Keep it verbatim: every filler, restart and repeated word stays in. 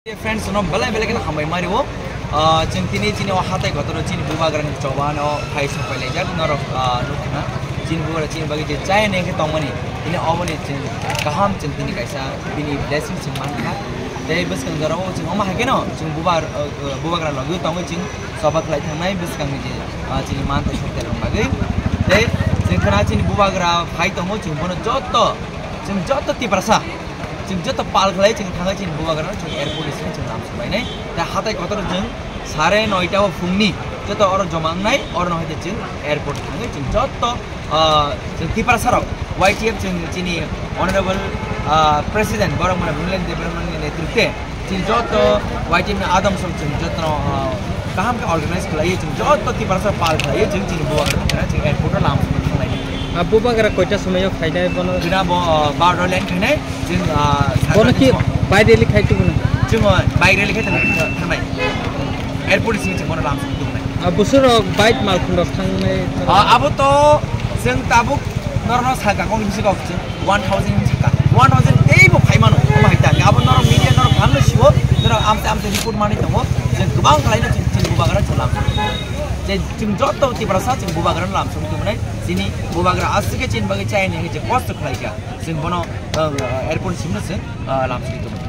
Friends, no belai belai kheno hambai mari o. Ah, chwng tini chini o hatai kotor o chini bubagra ni choba no phai sok pai laijak norok, ah, nukna. Chini bubagra chini bagwi je chaya ne khe tongmani. Tini oboni chwng kaham chwng tini kaisa bini blessing chwng mankha. Tei bwskang jora o chwng omo hai kheno chwng bubar, ah, ah, bubagra logwi tongwi chwng choba khlai thangnai bwskang ni je, ah, chini manthai sok terong bagwi. Tei chwng khna chini bubagra phai tongo chwng bono joto, chwng joto Tiprasa. Chwng joto pal khlai chwng thangwi chini bubagra chwng airport ni simi chwng lam subainai. Tei hatai kotor chwng sare noita o phungni joto oro joma wngnai, oro no hai chwng airport thangwi chwng joto, ah, chwng Tiprasa rok Y T F chwng chini honorable, ah, president borok mane Bhumlen Debbarma ni netrite chwng joto Y T F ni adam song chwng joto no, ah, kaham khe organize khlai chwng joto Tiprasa pal khlai chwng chini bubagra thangwi chwng airport o lam subai thangnai. Ah, bubagra koita somoi o phainai bono? Bina bo, ah, bardo line khainai. Chwng, ah, Bono ki Saturday bike rally khai tubuno? Chwng, ah, bike rally khai thang-, thangnai. Airport simi chwng bono lam simi tubunai. Ah, busur rok bike malkhung rok thangnai. Ah, abo to chwng tabuk norno saka kong bisi kok chwng one thousand saka. One thousand tei bo khai mano. Omo hai ta. Abo norok media norok hamle sibo. Norok amte amte report mani tongo. Chwng kwbang khlai no chwng, chwng bubagra chwng lam. Je chwng joto Tiprasa chwng bubagra lam simi tubunai. Chini bubagra aswk khe chini bagwi chayani je kosto khlai kha. Chwng bono, ah, airport simi no chwng, ah, lam simi tubunai.